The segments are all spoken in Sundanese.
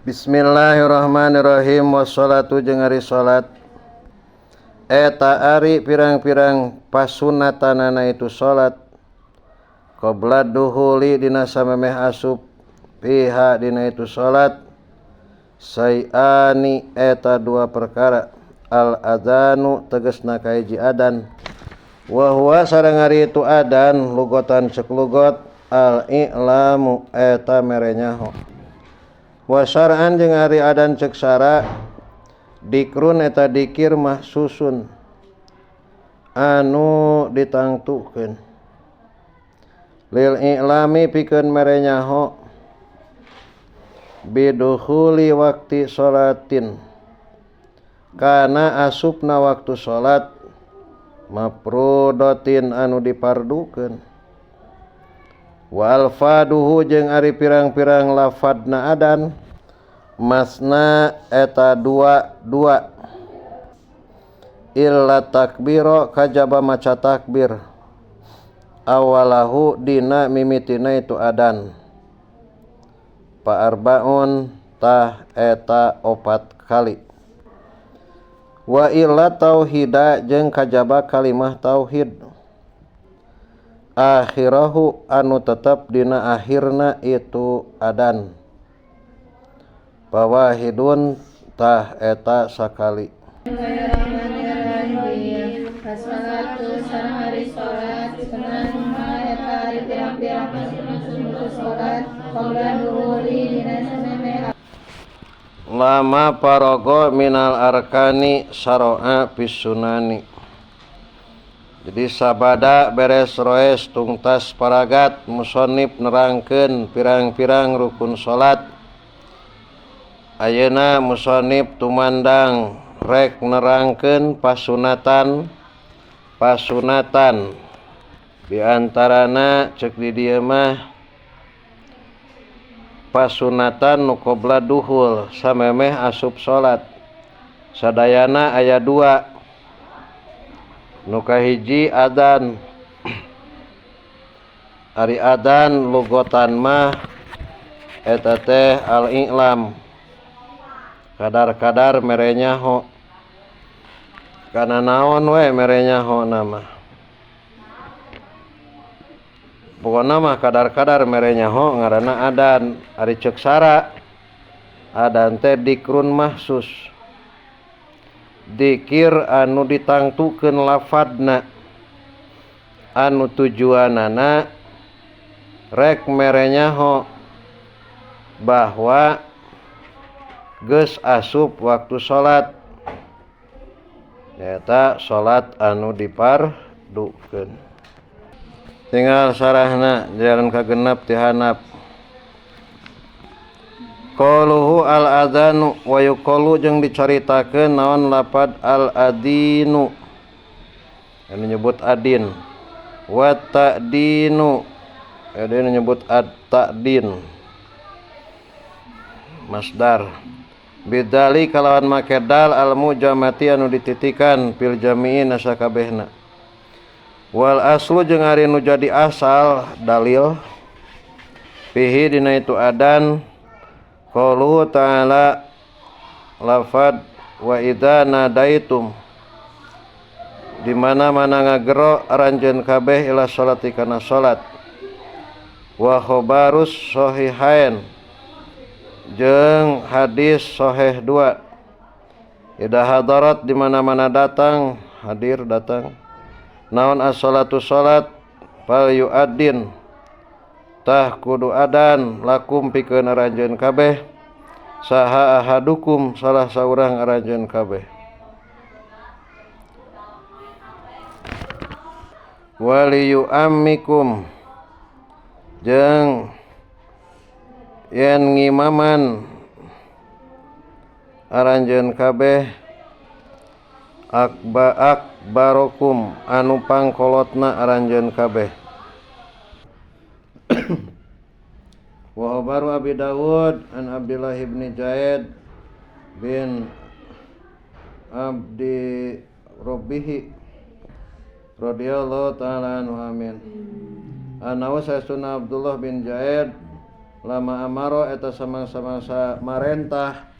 Bismillahirrahmanirrahim. Wassalatu jeung ari salat eta ari pirang-pirang pasunatanana itu salat qabla duhuli dina samemeh asup piha dina itu salat sayani eta dua perkara al adzanu tegasna kahiji adan wa huwa sareng ari itu adan lugotan cek lugot al i'lamu eta mere nyaho wa syar'an jeung ari adan cek syara dikrun eta dikir mahsusun anu ditangtukeun lil i'lami pikeun mere nyaho bidukhuli waqti sholatin kana asupna waktu salat mafrudotin anu dipardukeun wa alfaduhu jeung ari pirang-pirang lafadna adan masna eta dua dua illa takbiro kajaba maca takbir awalahu dina mimitina itu adan pa arbaun tah eta opat kali wa illa tauhida jeung kajaba kalimah tauhid akhirahu anu tetep dina akhirna itu adan pawahidun tah eta sakali. As-salatu sareng ari salat sunah eta ari pirang-pirang pasunat salat qabla duhuli dina samemeh lama parogo minal arkani saro'a pisunani. Jadi sabada beres roes tungtas paragat musonib nerangkeun pirang-pirang rukun salat. Ayeuna musonib tumandang rek nerangkeun pasunatan pasunatan di antarana cek di dieu mah pasunatan nu qabla duhul samemeh asup salat sadayana aya dua nu kahiji adan ari adan lugotan mah eta teh al-i'lam kadar-kadar mere nyaho kana naon we mere nyaho nama pokona mah kadar-kadar mere nyaho ngaranna adan ari ceuk sara adan teh dikrun mahsus dikir anu ditangtukeun lafadna anu tujuanana rek mere nyaho bahwa geus asup waktu salat nyaeta salat anu dipardukeun tinggal sarahna jalan kagenep ti handap qaluhu al adzanu wa yuqalu jeung dicaritakeun naon lapad al adinu anu nyebut adin wa ta'dinu anu nyebut at ta'din masdar bidali kalawan make dal al mujamati anu dititikan fil jami'i nasakabehna wal aslu jeung ari nu jadi asal dalil fihi dina itu adan qaulu ta'ala lafad wa idza nadaitum di mana-mana ngagero aranjeun kabeh ila salati kana salat wa khabarus sahihain jeung hadis sahih dua idza hadarat di mana-mana datang hadir datang naon as-salatu salat fal yu'addin tah kudu adan lakum pikeun aranjeun kabeh saha ahadukum salah saurang aranjeun kabeh wali yu'ammikum jeung yen ngimaman aranjeun kabeh akba akbarokum anu pangkolotna aranjeun kabeh wa baru Abi Dawud an Abdullah ibn Zaid bin Abdi Rabbihi radhiyallahu ta'ala anhu amin. Anahu sayyiduna Abdullah bin Zaid Lama amaro eta samang-samangsa marentah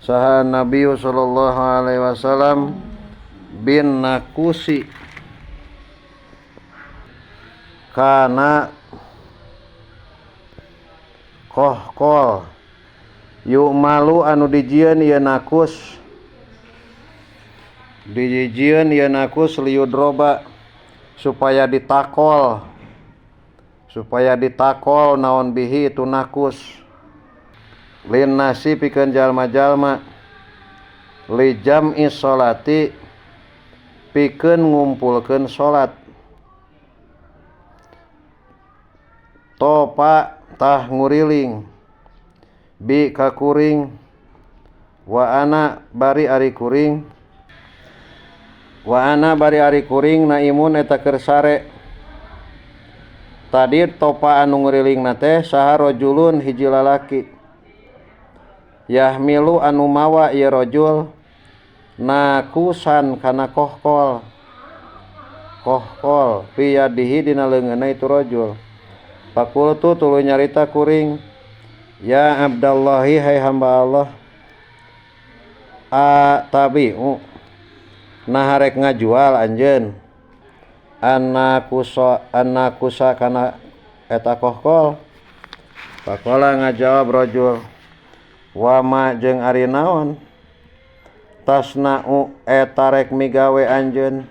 saha Nabi sallallahu alaihi wasallam bin nakusi kana kohkol yu'malu anu dijieun ieu nakus dijieun ieu nakus liyudroba supaya ditakol naon bihi itu nakus lin nasi pikeun jalma-jalma li jam'i sholati pikeun ngumpulkeun salat topa tah nguriling bi ka kuring wa ana bari ari kuring naimun eta keur sare. Tadi topa anu nguriling teh saha rajulun hiji lalaki yahmilu anu mawa ieu rajul nakusan kana kohkol fi yadihi dina leungeunna itu rajul. Fakultu tuluy nyarita kuring ya Abdallahi hai hamba Allah a tabi'u nah rek ngajual anjeun anakusa kana eta kohkol. Pakola ngajawab rajul wama jeung ari naon tasna'u eta rek migawe anjeun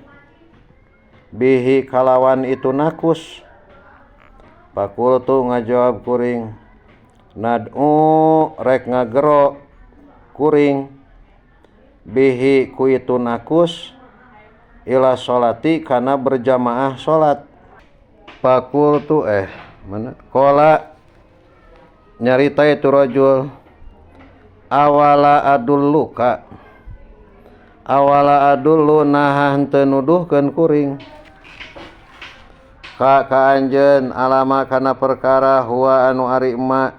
bihi kalawan itu nakus. Pakultu ngajawab kuring nad'u rek ngagero kuring bihi ku itu nakus ila sholati kana berjamaah sholat. Pakultu mana kola nyarita itu rajul awala adulluka awala adullu naha henteu nuduhkeun kuring ka anjeun alama kana perkara huwa anu ari ma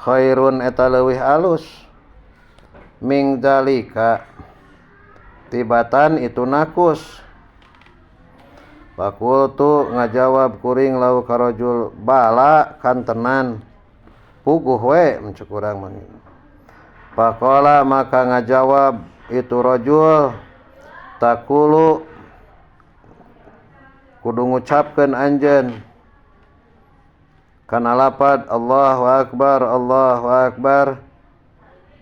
khairun eta leuwih alus ming zalika tibatan itu nakus. Fakultu ngajawab kuring lau karajul bala kantenan puguh we mencek urang mah. Faqala maka ngajawab itu rajul takulu kudu ngucapkeun anjeun kana lapad Allahu akbar Allahu akbar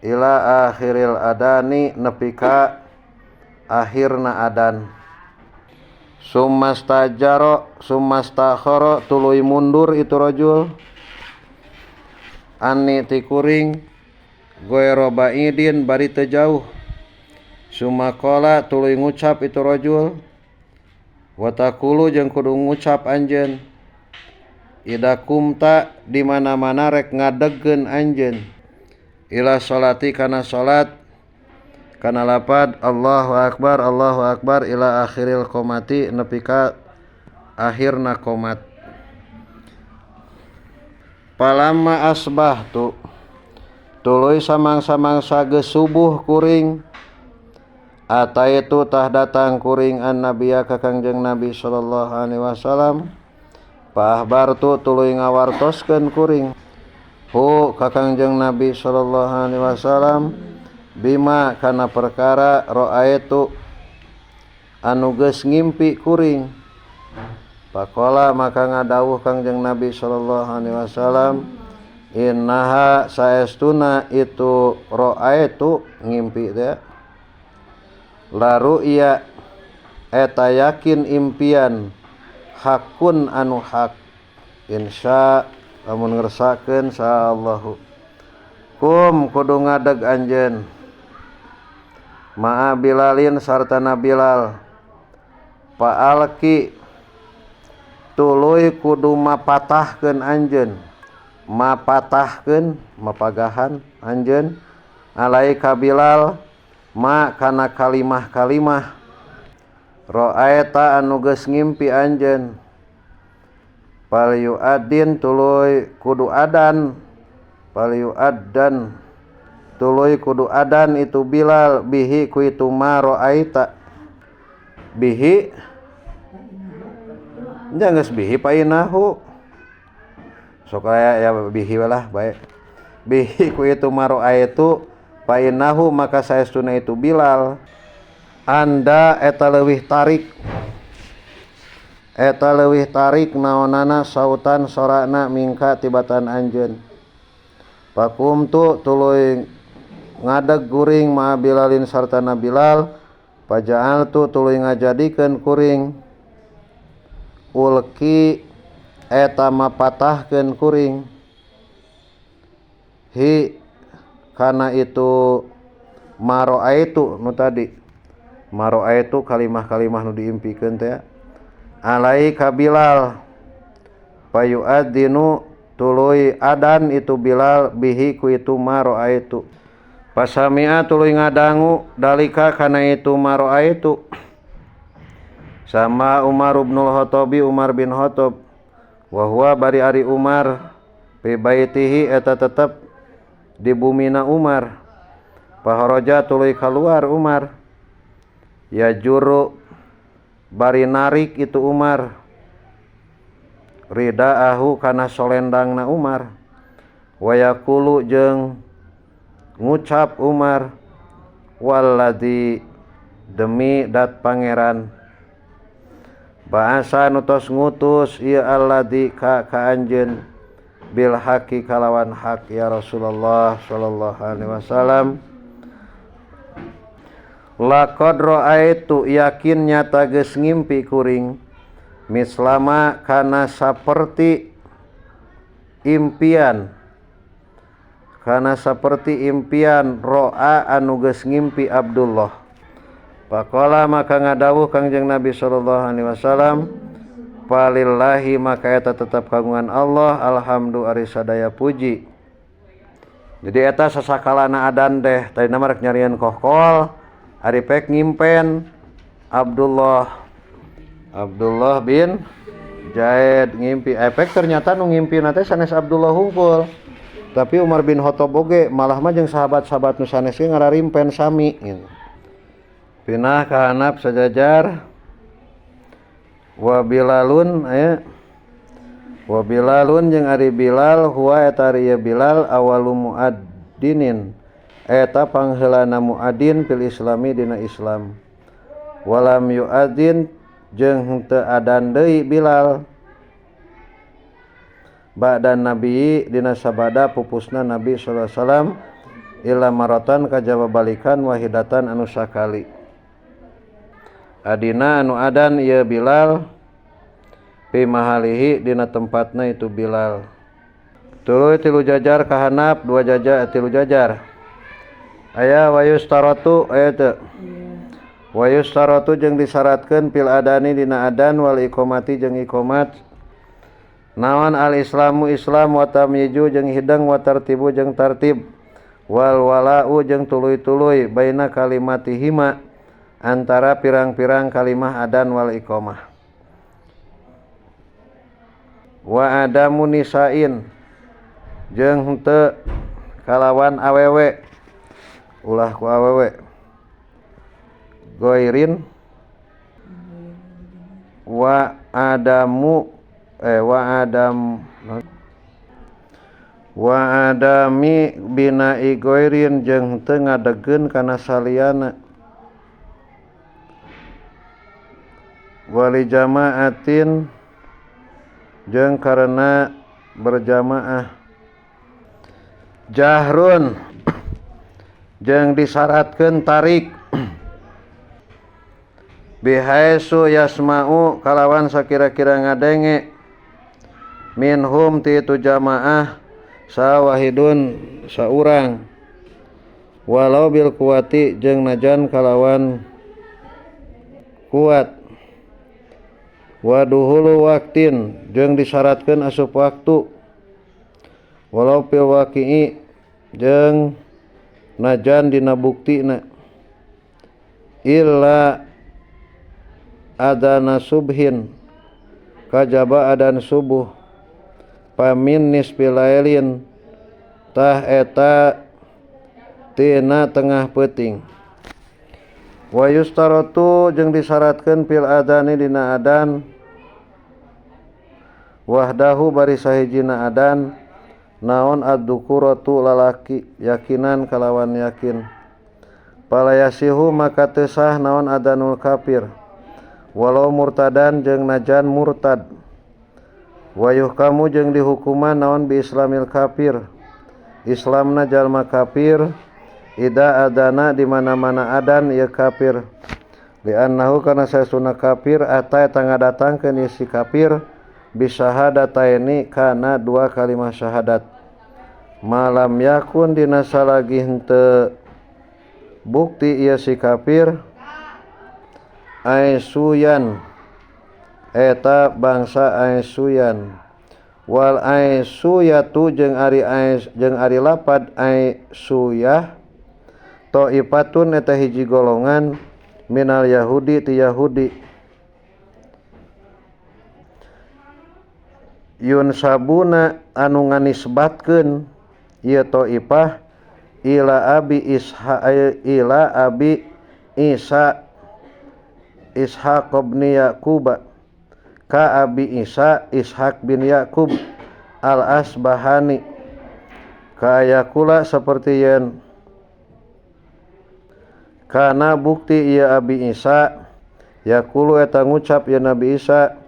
ila akhiril adani nepi ka akhirna adan. Summastajaro summastakhara tuluy mundur itu rajul anni ti kuring goero baidin bari teu jauh. Sumaqala tuluy ngucap itu rajul wa taqulu jeung kudu ngucap anjeun ida kumta di mana-mana rek ngadegkeun anjeun ila sholati kana salat kana lapad Allahu akbar ila akhiril qomati nepi ka akhirna qomat. Palamma asbahtu tuluy samang-samangsa geus subuh kuring ataitu tah datang kuring an nabiya ka Kangjeng Nabi sallallahu alaihi wasallam. Fa ahbartu tuluy ngawartoskeun kuring hu ka Kangjeng Nabi sallallahu alaihi wasallam bima kana perkara ra'aitu anu geus ngimpi kuring. Pakola maka ngadawuh Kangjeng Nabi sallallahu alaihi wasallam innaha saestuna itu ra'aitu ngimpi teh laru iya eta yakin impian hakun anu hak insya lamun ngersakeun sa Allahu kum kudu ngadeg anjeun ma'a Bilalin sartana Bilal fa'alki tuluy kudu mapatahkeun anjeun mapatahkeun mapagahan anjeun alaika Bilal ma kana kalimah-kalimah ra'aita anu geus ngimpi anjeun fal yu'adin tuluy kudu adan fal yu'addan tuluy kudu adan itu Bilal bihi ku itu ma ra'aita bihi nya geus bihi painahu Sok aya ya bihi lah bae. Bihi ku itu maro'aitu fa innahu maka saestuna itu Bilal anda eta leuwih tarik. Eta leuwih tarik naonana sautan sorana mingka tibatan anjeun. Pakumtu tuluy ngadeg guring ma Bilalin sartana Bilal paja'altu tuluy ngajadikeun kuring ulki eta mapatahkeun kuring hi kana itu maro'aitu nu tadi maro'aitu kalimah-kalimah nu diimpikeun teh alai ka Bilal payu'adzinu tuluy adan itu Bilal bihi ku itu maro'aitu pasami'a tuluy ngadangu dalika kana itu maro'aitu sama Umar bin Khattab Umar bin Khattab wa huwa bari ari Umar fi baitihi eta tetep di bumina Umar paharaja tuluy kaluar Umar ya juru bari narik itu Umar ridaahu kana solendangna Umar wayaqulu jeung ngucap Umar walladzi demi dat pangeran ba'asa nu tos ngutus ieu alladzi ka anjeun bil haqi kalawan hak ya Rasulullah sallallahu alaihi wasallam laqad ra'aitu yakin nyata geus ngimpi kuring mislama kana saperti impian kana saperti impian ro'a anu geus ngimpi Abdullah faqala maka ngadawuh Kangjeng Nabi sallallahu alaihi wasallam falillahi maka eta tetep kagungan Allah alhamdu ari sadaya puji. Jadi eta sasakalana adan teh tadina mah rek nyarian kohkol ari pek ngimpen Abdullah bin Zaid ngimpi efek ternyata nu ngimpina teh sanes Abdullah hungkul tapi Umar bin Khattab oge malah mah jeung sahabat-sahabat nu sanes ge ngararimpen sami gitu. Pinah ka handap sajajar wa Bilalun aya wa Bilalun jeung ari Bilal huwa eta ari Bilal awalu muaddinin eta pangheulana muaddin fil islami dina Islam walam yu'adzin jeung henteu adan deui Bilal ba'da nabi dina sabada pupusna Nabi sallallahu alaihi wasallam illa maratan kajaba balikan wahidatan anu sakali adina anu adan ieu Bilal fi mahalihi dina tempatna itu Bilal tuluy tilu jajar kahanap dua jajar tilu jajar aya wayustaratu aya teu wayustaratu jeung disyaratkeun fil adani dina adan wal iqamati jeung iqamat naon al islamu islam wa tamyiju jeung hidang wa tartibu jeung tartib wal wala'u jeung tuluy-tuluy baina kalimatihima antara pirang-pirang kalimah adan wal iqamah wa adamu nisain jeung henteu kalawan awewe ulah ku awewe goirin wa adamu wa adam wa adami bina'i goirin jeung teu ngadegeun kana saliyana wali jama'atin jeung karena berjamaah jahrun jeung disyaratkeun tarik bihaisu yasma'u kalawan sakira-kira ngadenge minhum ti itu jamaah sawahidun saurang walau bil kuwati jeung najan kalawan kuat waduhulu waktin jeung disyaratkeun asup waktu walau fil waqi'i jeung najan dina buktina illa adana subhin kajaba adan subuh pamin nisfi lailin tah eta tina tengah peuting wa yustaratu jeung disyaratkeun fil adani dina adan Wahdahu bari sahijina adan naon ad-dzukuratu lalaki yakinan kalawan yakin. Fala yasihu maka teu sah naon adanul kafir walau murtadan jeung najan murtad. Wayuh kamu jeung dihukuman naon bi islamil kafir Islamna jalma kafir ida adana di mana-mana adan ieu kafir. Li'annahu kana saestuna kafir atae tangadatangkeun ieu si kafir bisyahadataini kana dua kalimah syahadat. Malam yakun dina salagi henteu bukti ieu si kafir aisuyan eta bangsa aisuyan. Wal aisuyatu jeung ari ais jeung ari lapad aisuyah taifatun eta hiji golongan minal yahudi ti yahudi. Yun sabuna anu nganisbatkeun ieu taifah ila abi isha ila abi Isa Ishaq bin Yaquba ka abi Isa Ishaq bin Yaqub al Asbahani kaya kula seperti yen kana bukti ieu abi Isa yaqulu eta ngucap ieu Nabi Isa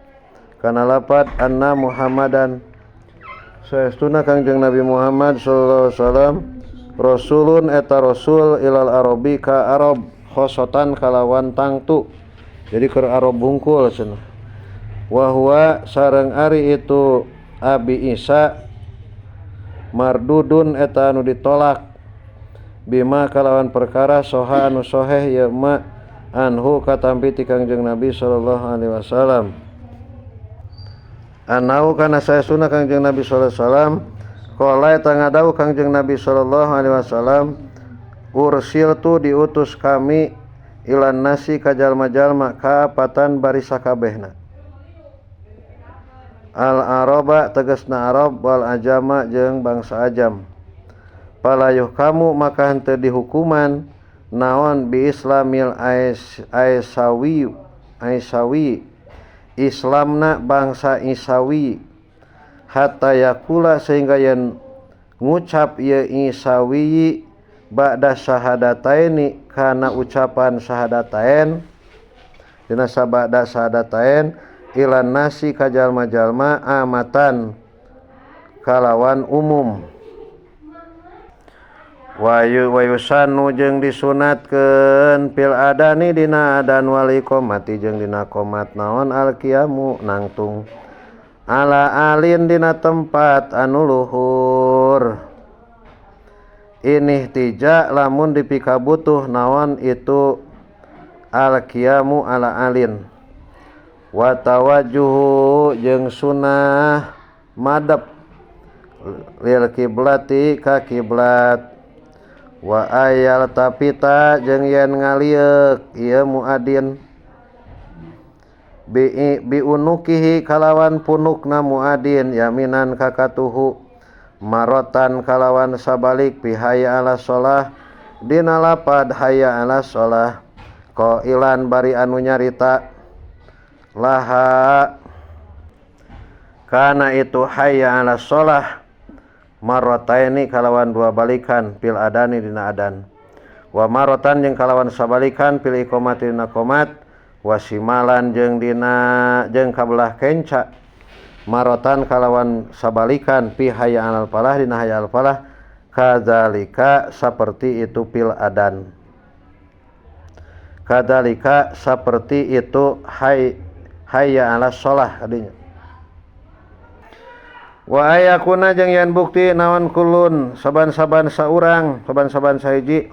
kana lapad anna Muhammadan saestuna Kangjeng Nabi Muhammad sallallahu alaihi wasallam rasulun eta rasul ilal arabi ka Arab khosotan kalawan tangtu. Jadi keur Arab bungkul cenah. Wa huwa sareng ari itu Abi Isa mardudun eta anu ditolak bima kalawan perkara soha anu soheh ieu ma anhu katampi ti Kangjeng Nabi sallallahu alaihi wasallam. Anau kana saestuna Kangjeng Nabi sallallahu alaihi wasallam qala eta ngadawuh Kangjeng Nabi sallallahu alaihi wasallam ursiltu diutus kami ilan nasi ka jalma-jalma kapatan bari sakabehna. Al araba tegasna Arab wal ajama jeung bangsa ajam. Palayuh kamu maka henteu dihukuman naon bi islamil aisawi aisawi Islamna bangsa Isawi hatta yakula sehingga yen ngucap ieu Isawi ba'da syahadataini kana ucapan syahadatain dina sabada syahadatain ilan nasi ka jalma-jalma amatan kalawan umum. Wayu wayusanu jeung disunatkeun fil adani dina adan wal iqamati jeung dina qomat naon alqiyamu nangtung ala alin dina tempat anu luhur. Ini tija lamun dipikabutuh naon itu alqiyamu ala alin. Wa tawajjuhu jeung sunah madep lil kiblati ka kiblat. Wa ayal tapita jeung yen ngalieuk ieu muadin bi unukihi kalawan punukna muadin yaminan ka katuhu marotan kalawan sabalik bi hayya ala shalah dina lapad hayya ala shalah qailan bari anu nyarita laha kana itu hayya ala shalah marotaini kalawan dua balikan fil adani dina adan wa marotan jeung kalawan sabalikan fil iqamati dina qomat wa simalan jeung dina jeung kabelah kenca marotan kalawan sabalikan fi hayya alal falah dina hayya al falah kadzalika saperti itu fil adan kadzalika saperti itu hayya ala shalah kadinya. Wa ayakuna jeung yen bukti naon kulun saban-saban saurang saban-saban sahiji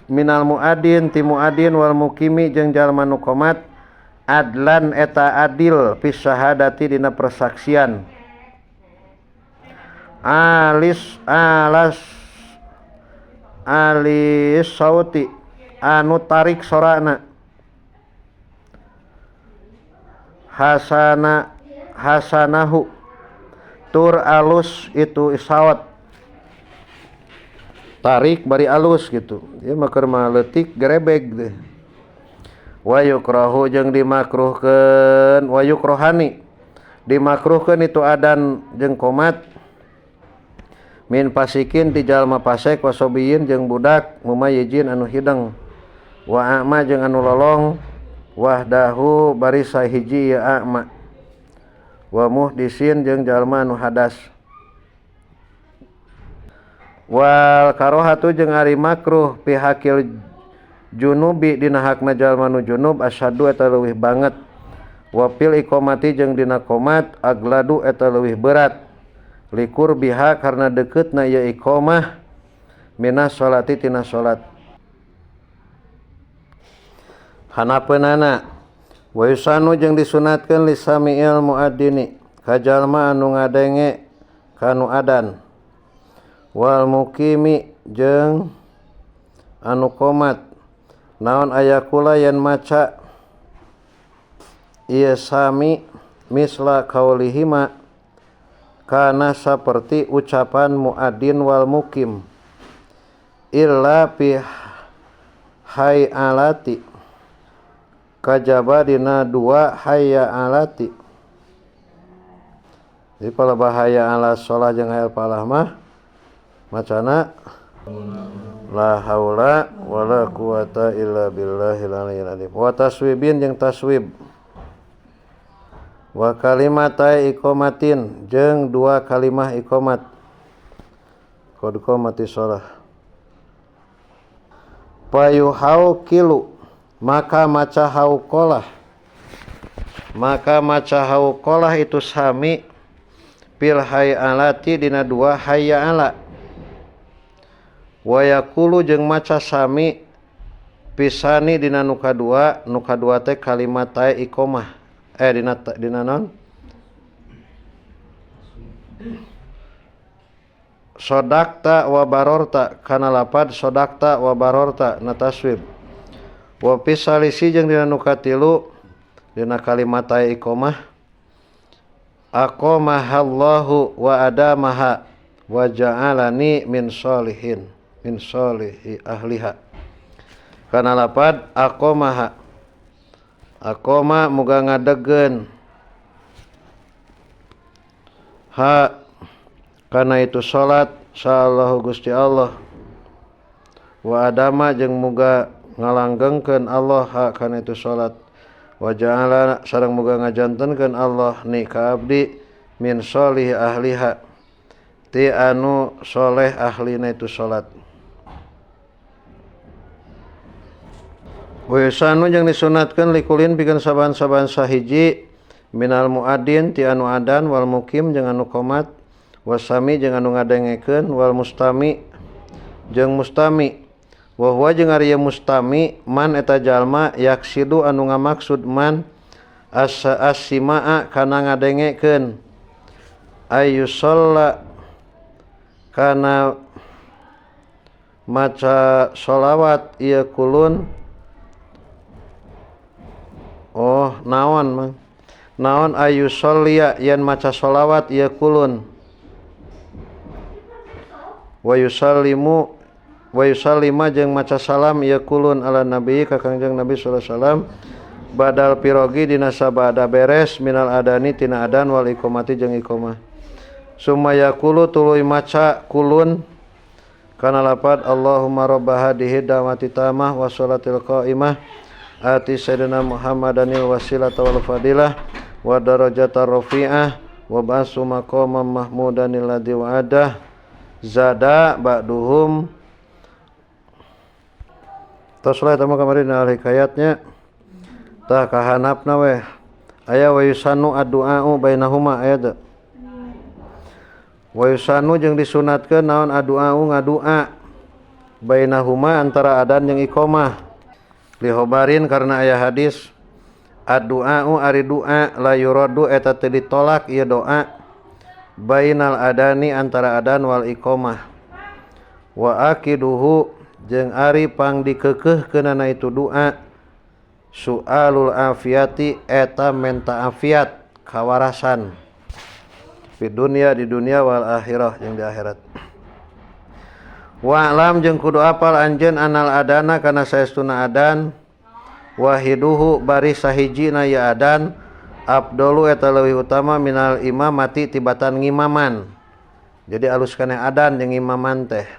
minal muadin ti muadin wal mukimi jeung jalma nu qomat adlan eta adil fi syahadati dina persaksian alis alas alis sauti anu tarik sorana hasana hasanahu tur alus itu isawat tarik bari alus gitu ieu mah keur mah leutik gerebeg deh. Wa yukrahu jeung dimakruhkeun wa yukrohani Dimakruhkeun itu adan jeung qomat min pasikin ti jalma pasek wasobiyin jeung budak mumayyijin anu hideng wa a'ma jeung anu lolong wahdahu bari sahiji ieu a'ma wa muhdisin jeung jalma anu hadas. Wal karohatu jeung ari makruh pihakil junubi dina hakna jalma nu junub asyadu eta leuwih banget wa fil iqamati jeung dina qomat agladu eta leuwih berat likur biha karena deketna ieu iqamah minas sholati tina salat. Hanapeunana wa yusanu jeung disunatkeun lisami'il muaddini ka jalma anu ngadenge kanu adan wal mukimi jeung anu qomat naon aya kula yen maca ieu sami misla kaulihima kana saperti ucapan muaddin wal mukim illa fi hay alati kajaba dina dua hayya alati. Jadi kalau bahaya ala sholah jeung hayal palah mah macana la haula wala quwata illa billahil aliyyil azim. Wa taswibin jeung taswib wa kalimatai iqamatin jeung dua kalimah iqamat qad qamati shalah. Payuhaukilu maka maca hauqalah, maka maca hauqalah itu sami fil hayalati dina dua hayya ala wa yaqulu jeung maca sami pisani dina nu kadua, nu kadua teh kalimat tae iqamah dina dina non sodakta wa barorta kana lapad sodakta wa barorta na taswib wa pisalisi jeung dina nu katilu dina kalimat tae iqamah aqamahallahu wa adamaha wa ja'alani min sholihin min sholihi ahliha kana lapad aqamaha aqama muga ngadegkeun ha kana itu salat sallallahu Gusti Allah wa adama jeung muga ngalanggengkeun Allah ha kana itu salat wa ja'ala sareng muga ngajantenkeun Allah ni ka abdi min sholihi ahliha ti anu soleh ahlina itu salat. Wa yusanu jeung disunatkeun likulin pikeun saban-saban sahiji minal muaddin ti anu adan wal mukim jeung anu qomat wasami jeung anu ngadengekeun wal mustami jeung mustami wa huwa jeung ari mustami man eta jalma yaksidu anu ngamaksud man as-simaa kana ngadengekeun ayyusalla kana maca sholawat ieu kulun. Oh naon mang naon ayu sholliya yen maca sholawat ieu kulun wa yusallimu wa yusallima jeung maca salam ieu kulun ala nabi ka Kangjeng Nabi sallallahu alaihi wasallam badal pirogi dina sabada beres minal adani tina adan wal iqamati jeung iqamah summa yaqulu tuluy maca kulun kana lapad Allahumma rabb hadhihi da'wati tamah wa sholatil qa'imah ati sayyidina Muhammadanil wasilata wal fadilah wa darajatar rafi'ah wa ba'su maqamam mahmudanil ladzi wa'adah zada ba'duhum. Tos lah eta mah kamari dina hikayatnya tah kahanapna weh aya wa yusanu addu'a'u bainahuma aya teu wa yusanu jeung disunatkeun naon addu'a'u ngadua bainahuma antara adan jeung iqamah lihobarin karena aya hadis addu'a'u ari du'a la yuradu eta teu ditolak ieu doa bainal adani antara adan wal iqamah wa akiduhu jeung ari pang dikeukeuhkeunana itu doa su'alul afiati eta menta afiat kawarasan di dunia di dunia wal akhirah jeung di akhirat. Wa alam jeung kudu apal anjeun anal adana kana saestuna adan wahiduhu bari sahijina ya adan Abdolu eta leuwih utama minal imamati tibatan ngimaman. Jadi alus kana adan jeung imaman teh.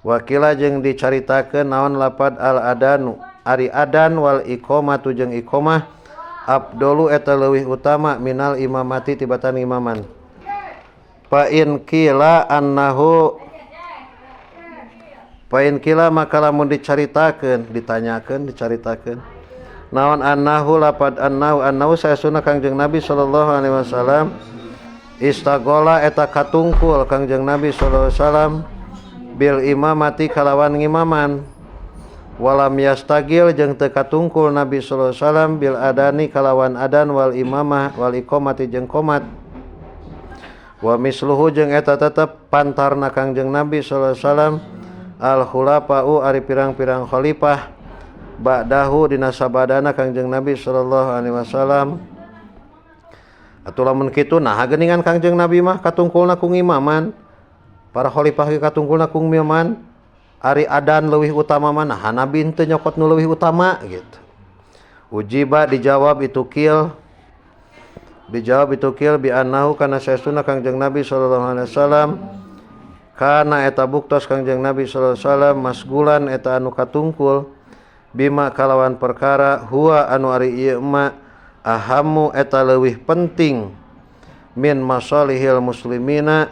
Wakila jeung dicaritakeun naon lapad al adanu ari adan wal iqamatu jeung iqamah abdolu eta leuwih utama minal imamati tibatan imaman. Fa in qila annahu fa in qila maka lamun dicaritakeun ditanyakeun dicaritakeun naon annahu lapad annahu annahu saesuna Kangjeng Nabi sallallahu alaihi wasallam istagola eta katungkul Kangjeng Nabi sallallahu alaihi wasallam bil imamati kalawan ngimaman walam yastagil jeung teu katungkul Nabi sallallahu alaihi wasallam bil adani kalawan adan wal imamah wal iqamati jeung qomat wa misluhu jeung eta tetep pantarna Kangjeng Nabi sallallahu alaihi wasallam al khulafa'u ari pirang-pirang khalifah ba'dahu dina sabadana Kangjeng Nabi sallallahu alaihi wasallam. Atuh lamun kitu naha geuningan Kangjeng Nabi mah katungkulna ku ngimaman, para khalifah ge katungkulna ku ngimaman, ari adan leuwih utama mah naha Nabi henteu nyokot nu leuwih utama gitu. Ujiba dijawab itu kil dijawab itu kil bi annahu kana saestuna Kangjeng Nabi sallallahu alaihi wasallam kana eta buktos Kangjeng Nabi sallallahu alaihi wasallam masgulan eta anu katungkul bima kalawan perkara huwa anu ari ieu ma ahamu eta leuwih penting min masalihil muslimina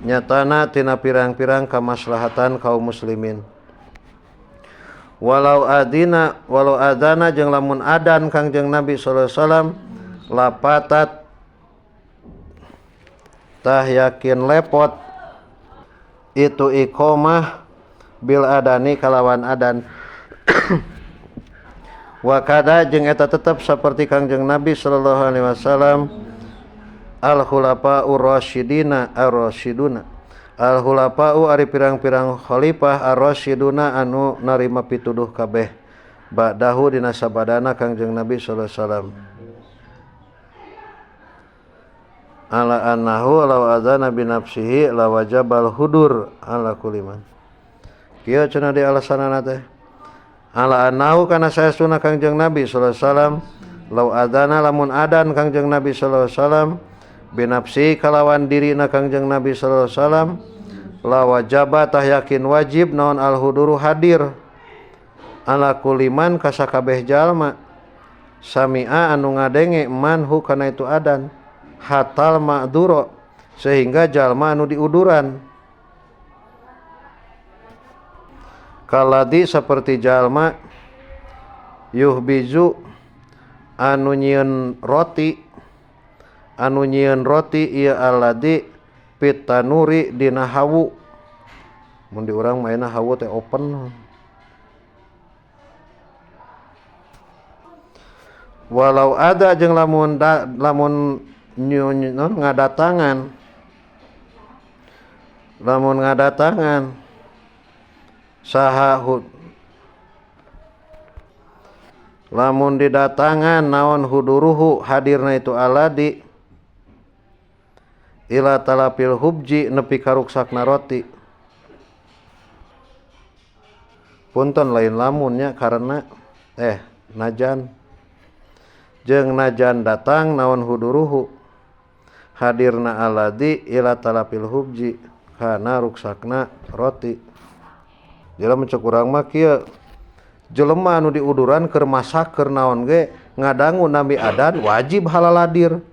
nyatana tina pirang-pirang kamaslahatan kaum muslimin. Walau adina walau adana jeung lamun adan Kangjeng Nabi sallallahu alaihi wasallam lapatat tah yakin lepot itu iqamah bil adani kalawan adan. Wa kada jeung eta tetep saperti Kangjeng Nabi sallallahu alaihi wasallam al khulafa'ur rasyidina ar-rasyiduna al khulafa'u ari pirang-pirang khalifah ar-rasyiduna anu narima pituduh kabeh ba'dahu dina sabadana Kangjeng Nabi sallallahu alaihi wasallam. Ala annahu law adzana bi nafsihi la wajabal hudur ala kuliman. Kieu cenah di alasanana teh ala annahu kana saestuna Kangjeng Nabi sallallahu alaihi wasallam law adzana lamun adan Kangjeng Nabi sallallahu alaihi wasallam binafsi kalawan dirina Kangjeng Nabi sallallahu alaihi wasallam la wajaba tah yakin wajib naon al huduru hadir ala kuliman kasakabeh jalma sami'a anu ngadenge man hu kana itu adan hatal ma'duro sehingga jalma anu diuduran kaladi seperti jalma yuhbizu anu nyieun roti ieu aladi pitanuri dina hawu. Mun di urang maena hawu teh open. Walau ada jeung lamun lamun ngadatangan lamun ngadatangan saha lamun didatangan naon huduruhu hadirna itu aladi ila talapil hubji nepi karuksakna roti. Punten lain lamunnya karena najan jeung najan datang naon huduruhu hadirna aladi ila talapil hubji kana ruksakna roti. Jadi mencek urang mah kieu jelema anu diuduran keur masak keur naon ge ngadangu nabi adan wajib halaladir.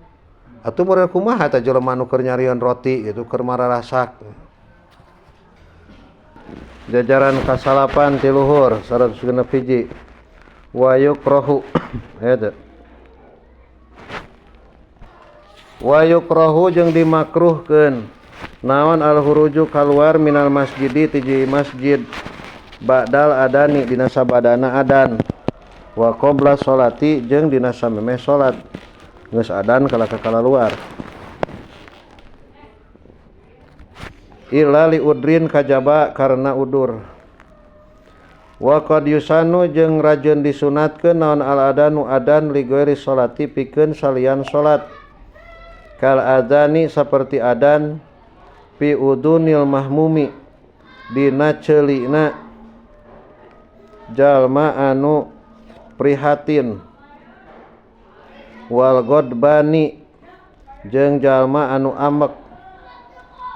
Atuh meureun kumaha eta jelema anu keur nyarieun roti gitu keur mararasak. Jajaran kasalapan ti luhur 106 hiji wa yukrahu eta wa yukrahu jeung dimakruhkeun naon al huruju kaluar minal masjidi ti masjid ba'dal adani dina sabadana adan wa qabla sholati jeung dina samemeh salat geus adan kalaka kalaluar illa li udrin kajaba karena udur. Wa qad yusanu jeung rajeun disunatkeun naon al adanu adan li ghairi sholati pikeun salian salat kal adani saperti adan fi udunil mahmumi dina ceulina jalma anu prihatin Wal godbani jeung jalma anu ambek.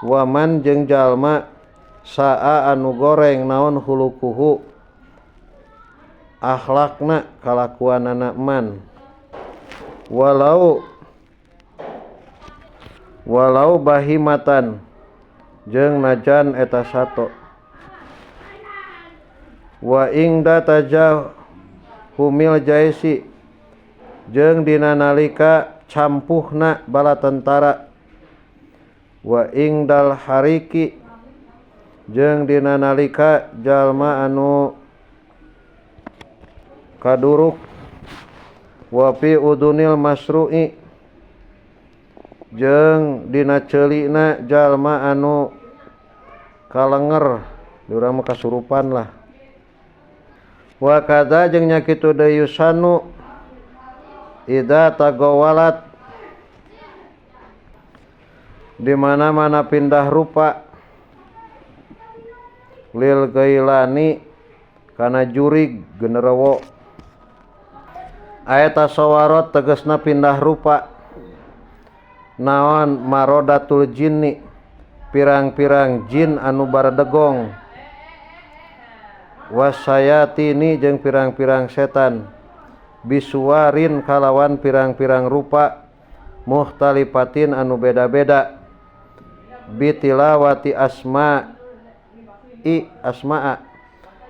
Waman jeung jalma saa anu goreng naon hulukuhu akhlakna kalakuanana man. Walau walau bahimatan jeung najan eta sato. Wa ingda tajahumil jaisi jeung dina nalika campuhna bala tentara. Wa ingdal hariki jeung dina nalika jalma anu kaduruk. Wa fi udunil masru'i jeung dina ceulina jalma anu kalenger, di urang mah kasurupan lah. Wa kadza jeung nya kitu deui yusanu idza tagawalat di mana-mana pindah rupa lil gailani kana jurig genderowo. Ayat tasawarot tegasna pindah rupa naon marodatul jinni pirang-pirang jin anu baredegong, wasayatini jeung pirang-pirang setan, bisuarin kalawan pirang-pirang rupa muhtalifatin anu beda-beda, bitilawati asma i asmaa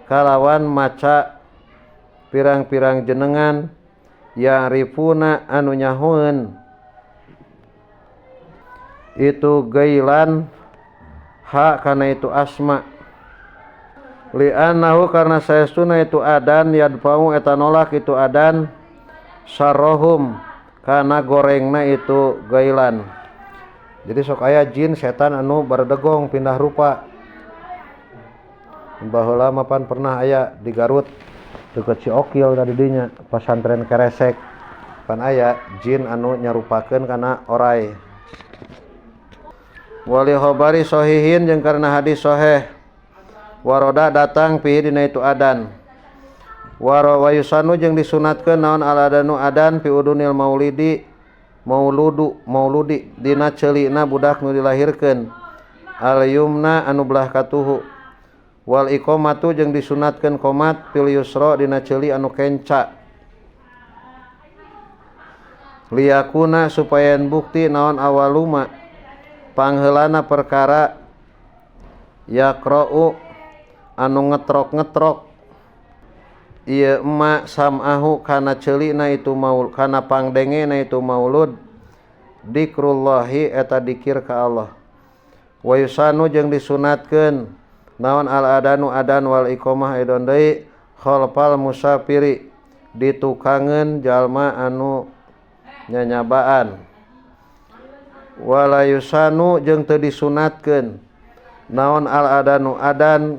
kalawan maca pirang-pirang jenengan yang rifuna anu nyahoeun itu gailan ha kana itu asma. Li'annahu karena saestuna itu adan yadfa'u eta nolak itu adan sarrohum kana gorengna itu gailan. Jadi sok aya jin setan anu baredegong pindah rupa. Baheula mah pan pernah aya di Garut deket Ciokil tadi dinya pasantren Keresek pan aya jin anu nyarupakeun kana orai. Wali khobari sohihin jeung karena hadis soheh waroda datang pihi dina itu adan. Waro wayusanu jeung disunatkeun naon aladanu adan pi udunil maulidi mauludu mauludi dina ceulina budak nu dilahirkeun al yumna anu belah katuhu. Wal iqamatu jeung disunatkeun qomat fil yusra dina ceuli anu kenca. Liyakuna supaya bukti naon awaluma pangheulana perkara yaqra'u anu ngetrok-ngetrok ieu emak sam'ahu kana ceulina itu maul kana pangdengena itu maulud dikrullahi eta dikir ka Allah. Wa yusanu jeung disunatkeun naon al adanu adan wal iqamah aidon deui khalfal musafiri ditukangeun jalma anu nyanyabaan. Wala yusanu jeung teu disunatkeun naon al adanu adan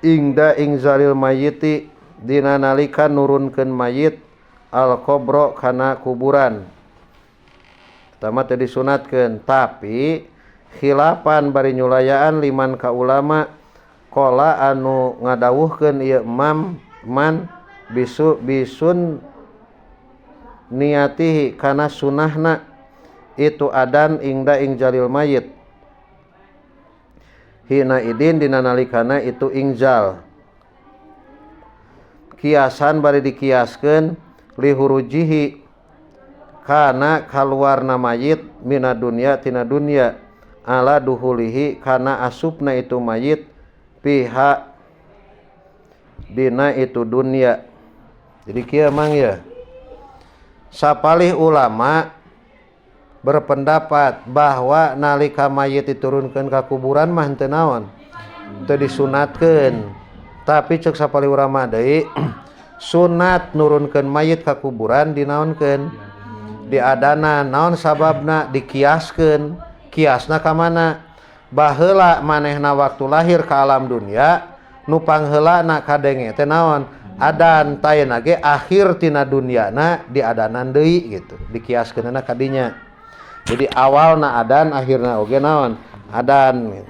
ingda ingzalil mayiti dina nalika nurunkeun mayit al qabra kana kuburan. Eta mah teu disunatkeun, tapi khilapan bari nyulayaan liman ka ulama qala anu ngadawuhkeun ieu mam man bisu bisun niatihi kana sunahna itu adan ingda ingjalil mayit hina idin dina nalikana itu ingjal. Kiasan bari dikiaskeun lihurujihi kana kaluarna mayit mina dunya tina dunya ala duhulihi kana asupna itu mayit piha dina itu dunia. Jadi kieu mang ya, sapalih ulama berpendapat bahwa nalika mayit diturunkeun ka kuburan mah henteu naon, teu disunatkeun. Tapi ceuk sapalih ulama deui sunat nurunkeun mayit ka kuburan dinaonkeun, diadana. Naon sababna? Dikiaskeun. Kiasna ka mana? Baheula manehna waktu lahir ka alam dunia nu pangheulana kadenge teh naon? Adan. Tayna ge akhir tina duniana diadanan deui gitu, dikiaskeunna ka dinya. Jadi awalna adan, akhirna oge naon? Adan.